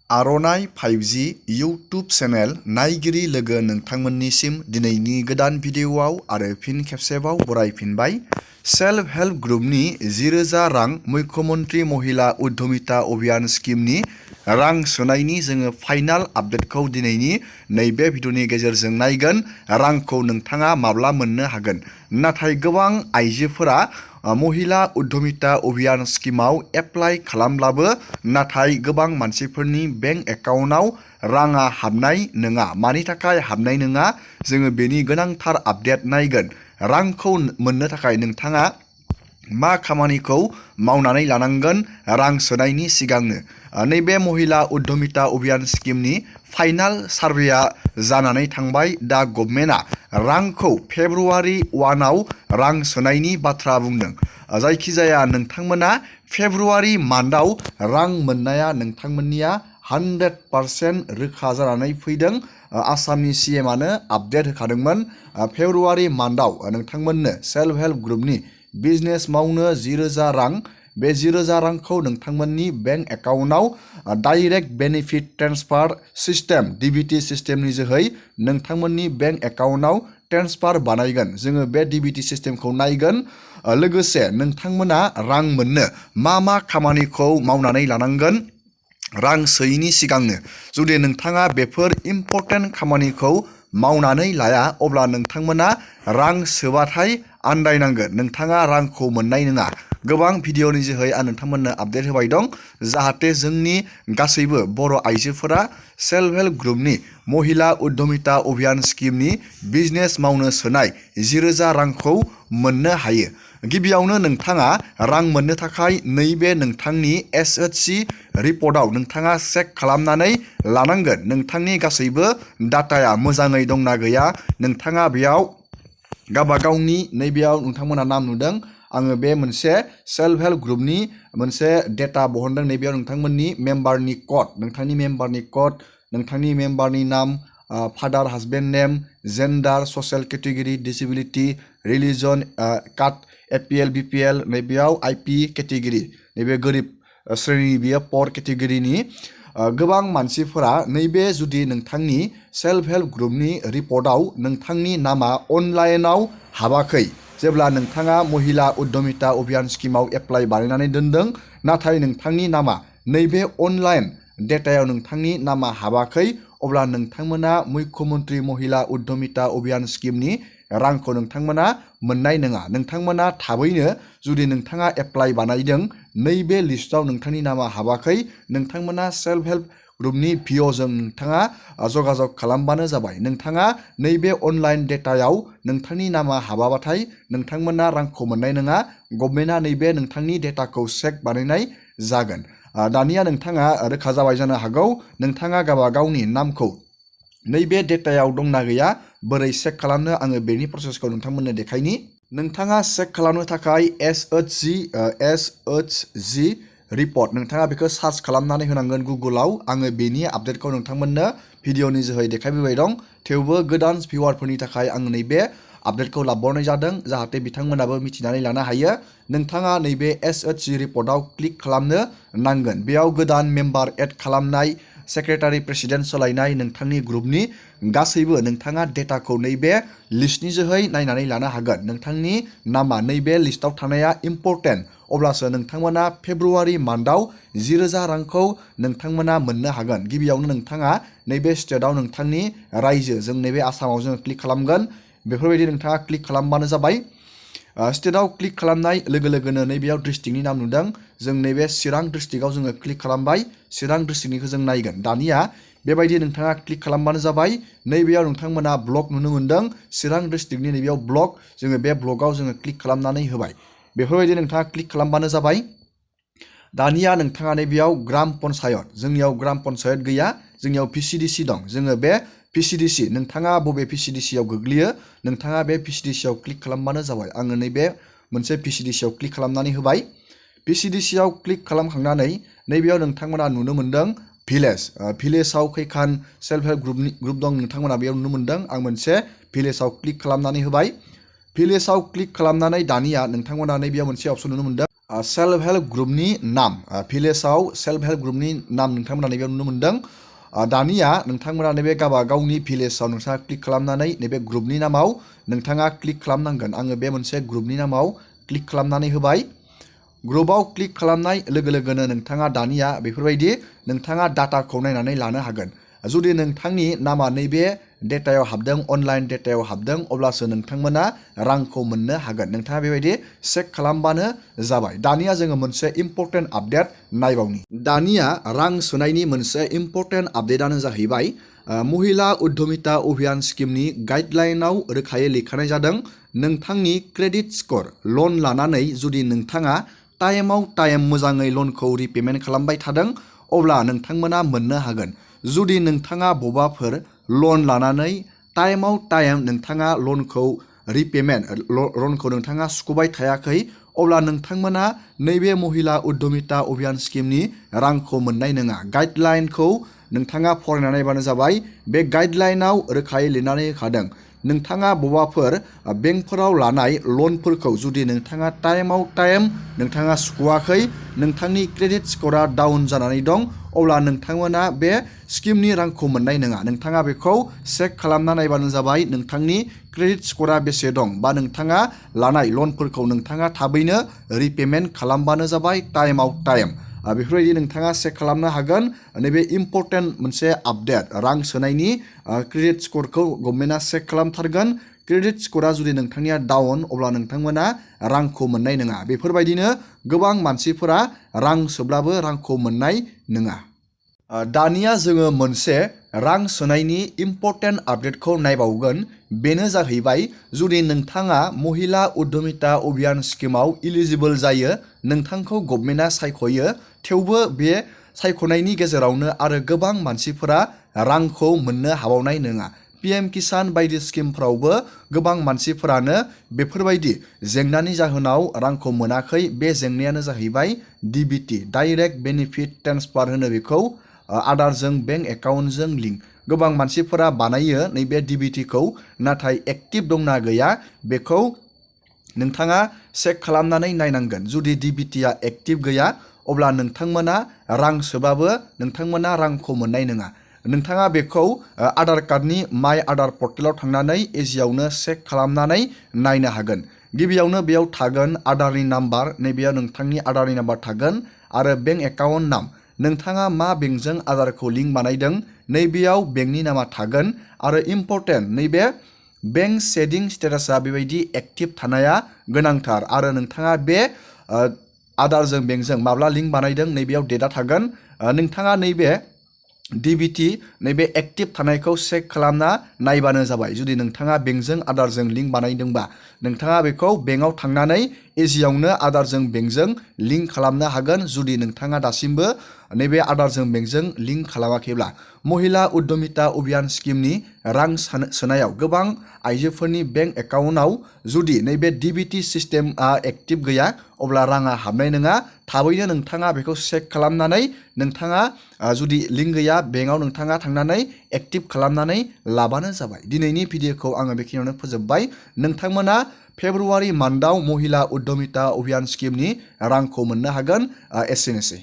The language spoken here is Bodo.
आर'नाइ 5G इउट्युब चेनेल नायगिरि लोगो नोंथांमोननिसिम दिनैनि गोदान भिडिअ'आव आरो फिन खेबसेबाव बरायफिनबाय। सेल्फ हेल्प ग्रुपनि 10,000 रां मुख्यमन्त्री महिला उद्यमिता अभियान स्किमनि रां सोनायनि जोङो फाइनाल आपडेटखौ दिनैनि नैबे भिडिअ'नि गेजेरजों नायगोन। रांखौ नोंथाङा माब्ला मोननो हागोन? नाथाय गोबां आइजोफोरा महिला उद्यमिता अभियान स्किमाव एप्लाइ खालामब्लाबो नाथाय गोबां मानसिफोरनि बेंक एकाउन्टआव राङा हाबनाय नङा। मानि थाखाय हाबनाय नङा? जोङो बेनि गोनांथार आपडेट नायगोन। रांखौ मोननो थाखाय नोंथाङा मा खामानिखौ मावनानै लानांगोन रां सोनायनि सिगांनो? नैबे महिला उद्यमिता अभियान स्किमनि फाइनाल सार्भेया जानानै थांबाय। दा गभर्नमेन्टआ रांखौ फेब्रुवारि 1आव रां सोनायनि बाथ्रा बुंदों। जायखिजाया नोंथांमोना फेब्रुवारि मान्थआव रां मोननाया नोंथांमोननिया 100% रोखा जानानै फैदों। आसामनि CMआनो आपडेट होखादोंमोन। फेब्रुवारि मान्थआव नोंथांमोननो सेल्फ हेल्प ग्रुपनि बिजनेस मावनो 10,000 रां, बे 10,000 रांखौ नोंथांमोननि बेंक एकाउन्टआव direct benefit transfer system DBT सिस्टेमनि जोहै नोंथांमोननि बेंक एकाउन्टआव ट्रेन्सफार बानायगोन। जोङो बे DBT सिस्टेमखौ नायगोन। लोगोसे नोंथांमोना रां मोननो मा खामानिखौ मावनानै लानांगोन रां सोयैनि सिगांनो? जुदि नोंथाङा बेफोर इम्पर्टेन्ट खामानिखौ मावनानै लाया अब्ला नोंथांमोना रां सोबाथाय आन्दायनांगोन, नोंथाङा रांखौ मोननाय नङा। गोबां भिडिअ'नि जोहै आं नोंथांमोननो आपडेट होबाय दं जाहाथे जोंनि गासैबो बर' आइजोफोरा सेल्फ हेल्प ग्रुपनि महिला उद्यमिता अभियान स्किमनि बिजनेस मावनो सोनाय 10,000 रांखौ मोननो हायो। गिबियावनो नोंथाङा रां मोननो थाखाय नैबे नोंथांनि SHC रिपर्टआव नोंथाङा चेक खालामनानै लानांगोन नोंथांनि गासैबो डाटाया मोजाङै दंना गैया। नोंथाङा बेयाव गावबागावनि नैबेयाव नोंथांमोना नाम नुदों। आङो बे मोनसे सेल्फ हेल्प ग्रुपनि मोनसे डेटा बहनदों। नैबेयाव नोंथांमोननि मेम्बारनि कड, नोंथांनि मेम्बारनि कड, नोंथांनि मेम्बारनि नाम, father husband name, gender, social category, disability, religion, caste, APL BPL, नैबेयाव IP केटेगरि, नैबे गोरिब श्रेणी, बियो पर केटेगरिनि गोबां मानसिफोरा नैबे जुदि नोंथांनि सेल्फ हेल्प ग्रुपनि रिपर्टआव नोंथांनि नामा अनलाइनाव हाबाखै, जेब्ला नोंथाङा महिला उद्यमिता अभियान स्किमाव एप्लाइ बानायनानै दोनदों नाथाय नोंथांनि नामा नैबे अनलाइन डेटायाव नोंथांनि नामा हाबाखै, अब्ला नोंथांमोना मुख्यमन्त्री महिला उद्यमिता अभियान स्किमनि रांखौ नोंथांमोना मोननाय नङा। नोंथांमोना थाबैनो जुदि नोंथाङा एप्लाइ बानायदों नैबे लिस्टआव नोंथांनि नामा हाबाखै, नोंथांमोना सेल्फ हेल्प ग्रुपनि VOजों नोंथाङा जगाजग खालामबानो जाबाय। नोंथाङा नैबे अनलाइन डेटायाव नोंथांनि नामा हाबाबाथाय नोंथांमोना रांखौ मोननाय नङा। गभर्नमेन्टआ नैबे नोंथांनि डेटाखौ चेक बानायनाय जागोन। दानिया नोंथाङा रोखा जाबाय जानो हागौ नोंथाङा गावबागावनि नामखौ नैबे डेटायाव दंना गैया बोरै चेक खालामनो, आङो बेनि प्रसेसखौ नोंथांमोननो देखायनि। नोंथाङा चेक खालामनो थाखाय SHG रिपर्ट नोंथाङा बेखौ सार्च खालामनानै होनांगोन गुगोलाव। आङो बेनि आपडेटखौ नोंथांमोननो भिडिअनि जोहै देखायबोबाय दं। थेवबो गोदान भिउवारफोरनि थाखाय आं नैबे आपडेटखौ लाबोनाय जादों जाहाथे बिथांमोनाबो मिथिनानै लानो हायो। नोंथाङा नैबे SHG रिपर्टआव क्लिक खालामनो नांगोन। बेयाव गोदान मेम्बार एड खालामनाय, सेक्रेटारि प्रेसिडेन्ट सोलायनाय, नोंथांनि ग्रुपनि गासैबो नोंथाङा डेटाखौ नैबे लिस्टनि जोहै नायनानै लानो हागोन। नोंथांनि नामा नैबे लिस्टआव थानाया इम्पर्टेन्ट, अब्लासो नोंथांमोना फेब्रुवारि मान्थआव 10,000 रांखौ नोंथांमोना मोननो हागोन। गिबियावनो नोंथाङा नैबे स्टेटआव नोंथांनि रायजो, जों नैबे आसामाव जोङो क्लिक खालामगोन। बेफोरबायदि नोंथाङा क्लिक खालामबानो जाबाय। स्टेटआव क्लिक खालामनाय लोगो लोगोनो नैबेयाव डिस्ट्रिक्टनि नाम नुदों। जों नैबे चिरां डिस्ट्रिक्टआव जोङो क्लिक खालामबाय। चिरां डिस्ट्रिक्टनिखौ जों नायगोन। दानिया बेबायदि नोंथाङा क्लिक खालामबानो जाबाय। नैबेयाव नोंथांमोना ब्लक नुनो मोन्दों, चिरां डिस्ट्रिक्टनि नैबेयाव ब्लक, जोङो बे ब्लकआव जोङो क्लिक खालामनानै होबाय। बेफोरबायदि नोंथाङा क्लिक खालामबानो जाबाय। दानिया नोंथाङा नैबेयाव ग्राम पन्सायत, जोंनियाव ग्राम पन्सायत गैया, जोंनियाव PCDC दं। जोङो बे PCDC, नोंथाङा बबे PCDCआव गोग्लैयो नोंथाङा बे PCDCआव क्लिक खालामबानो जाबाय। आङो नैबे मोनसे PCDCआव क्लिक खालामनानै होबाय। PCDCआव क्लिक खालामखांनानै नैबेयाव नोंथांमोना नुनो मोन्दों भिलेज। भिलेजाव खैखान सेल्फ हेल्प ग्रुप दं नोंथांमोना बेयाव नुनो मोन्दों। आं मोनसे भिलेजाव क्लिक खालामनानै होबाय। भिलेजाव क्लिक खालामनानै दानिया नोंथांमोना नैबेयाव मोनसे अपसन नुनो मोन्दों सेल्फ हेल्प ग्रुपनि नाम भिलेजाव सेल्फ हेल्प ग्रुपनि नाम नोंथांमोना नैबेयाव नुनो मोन्दों। दानिया नोंथांमोना नैबे गावबा गावनि भिलेजाव नोंथाङा क्लिक खालामनानै नैबे ग्रुपनि नामाव नोंथाङा क्लिक खालामनांगोन। आङो बे मोनसे ग्रुपनि नामाव क्लिक खालामनानै होबाय। ग्रुपआव क्लिक खालामनाय लोगो लोगोनो नोंथाङा दानिया बेफोरबायदि नोंथाङा डाटाखौ नायनानै लानो हागोन। जुदि नोंथांनि नामा नैबे डेटायाव हाबदों, अनलाइन डेटायाव हाबदों, अब्लासो नोंथांमोना रांखौ मोननो हागोन। नोंथाङा बेबायदि चेक खालामबानो जाबाय। दानिया जोङो मोनसे इम्परटेन्ट आपडेट नायबावनि। दानिया रां सोनायनि मोनसे इम्परटेन्ट आपडेटआनो जाहैबाय महिला उद्यमिता अभियान स्किमनि गाइडलाइनाव रोखायै लिरखानाय जादों नोंथांनि क्रेडिट स्कर लन लानानै जुदि नोंथाङा टाइमाव टाइम मोजाङै लनखौ रिपेमेन्ट खालामबाय थादों अब्ला नोंथांमोना मोननो हागोन। जुदि नोंथाङा बबाफोर लन लानानै टाइमाव टाइम नोंथाङा लनखौ लनखौ नोंथाङा सुख'बाय थायाखै अब्ला नोंथांमोना नैबे महिला उद्यमिता अभियान स्किमनि रांखौ मोननाय नङा। गाइडलाइनखौ नोंथाङा फरायनानै नायबानो जाबाय। बे गाइडलाइनाव रोखायै लिरनानै होखादों नोंथाङा बबाफोर बेंकफोराव लानाय लनफोरखौ जुदि नोंथाङा टाइमाव टाइम नोंथाङा सुख'वाखै, नोंथांनि क्रेडिट स्करा डाउन जानानै दं, अब्ला नोंथांमोना बे स्किमनि रांखौ मोननाय नङा। नोंथाङा बेखौ चेक खालामना नायबानो जाबाय नोंथांनि क्रेडिट स्करा बेसे दं, बा नोंथाङा लानाय लनफोरखौ नोंथाङा थाबैनो रिपेमेन्ट खालामबानो जाबाय टाइमाव टाइम। बेफोरबायदि नोंथाङा चेक खालामनो हागोन। नैबे इम्परटेन्ट मोनसे आपडेट रां सोनायनि क्रेडिट स्करखौ गभर्नमेन्टआ चेक खालामथारगोन। क्रेडिट स्करा जुदि नोंथांनिया डाउन अब्ला नोंथांमोना रांखौ मोननाय नङा। बेफोरबायदिनो गोबां मानसिफोरा रां सोब्लाबो रांखौ मोननाय नङा। दानिया जोङो मोनसे रां सोनायनि इम्परटेन्ट आपडेटखौ नायबावगोन। बेनो जाहैबाय जुदि नोंथाङा महिला उद्यमिता अभियान स्किमाव इलिजिबोल जायो, नोंथांखौ गभर्नमेन्टआ सायख'यो, थेवबो बे सायख'नायनि गेजेरावनो आरो गोबां मानसिफोरा रांखौ मोननो हाबावनाय नङा। PM किसान बायदि स्किमफ्रावबो गोबां मानसिफोरानो बेफोरबायदि जेंनानि जाहोनाव रांखौ मोनाखै। बे जेंनायानो जाहैबाय DBT डाइरेक्ट बेनिफिट ट्रेन्सफार होनो बेखौ, आदारजों बेंक एकाउन्टजों लिंक। गोबां मानसिफोरा बानायो नैबे DBTखौ, नाथाय एक्टिभ दंना गैया बेखौ नोंथाङा चेक खालामनानै नायनांगोन। जुदि DBTआ एक्टिभ गैया अब्ला नोंथांमोना रां सोबाबो नोंथांमोना रांखौ मोननाय नङा। नोंथाङा बेखौ आधार कार्डनि माइ आधार पर्टेलाव थांनानै इजियावनो चेक खालामनानै नायनो हागोन। गिबियावनो बेयाव थागोन आधारनि नाम्बार, नैबेयाव नोंथांनि आधारनि नाम्बार थागोन आरो बेंक एकाउन्ट नाम, नोंथाङा मा बेंकजों आधारखौ लिंक बानायदों नैबेयाव बेंकनि नामा थागोन आरो इम्परटेन्ट नैबे बेंक सेभिं स्टेटासआ बेबायदि एक्टिभ थानाया गोनांथार आरो नोंथाङा बे आधारजों बेंकजों माब्ला लिंक बानायदों नैबेयाव डेटआ थागोन। नोंथाङा नैबे DBT नैबे एक्टिभ थानायखौ चेक खालामना नायबानो जाबाय। जुदि नोंथाङा बेंकजों आधारजों लिंक बानायदोंबा नोंथाङा बेखौ बेंकआव थांनानै इजियावनो आधारजों बेंकजों लिंक खालामनो हागोन। जुदि नोंथाङा दासिमबो नैबे आधारजों बेंकजों लिंक खालामाखैब्ला महिला उद्यमिता अभियान स्किमनि रां सोनायाव गोबां आइजोफोरनि बेंक एकाउन्टआव जुदि नैबे DBT सिस्टेमआ एक्टिभ गैया अब्ला राङा हाबनाय नङा। थाबैनो नोंथाङा बेखौ चेक खालामनानै नोंथाङा जुदि लिंक गैया बेंकआव नोंथाङा थांनानै एक्टिभ खालामनानै लाबानो जाबाय। दिनैनि भिडिअखौ आङो बेखिनियावनो फोजोबबाय। नोंथांमोना फेब्रुवारि मान्थआव महिला उद्यमिता अभियान स्किमनि रांखौ मोननो हागोन। एसेनोसै।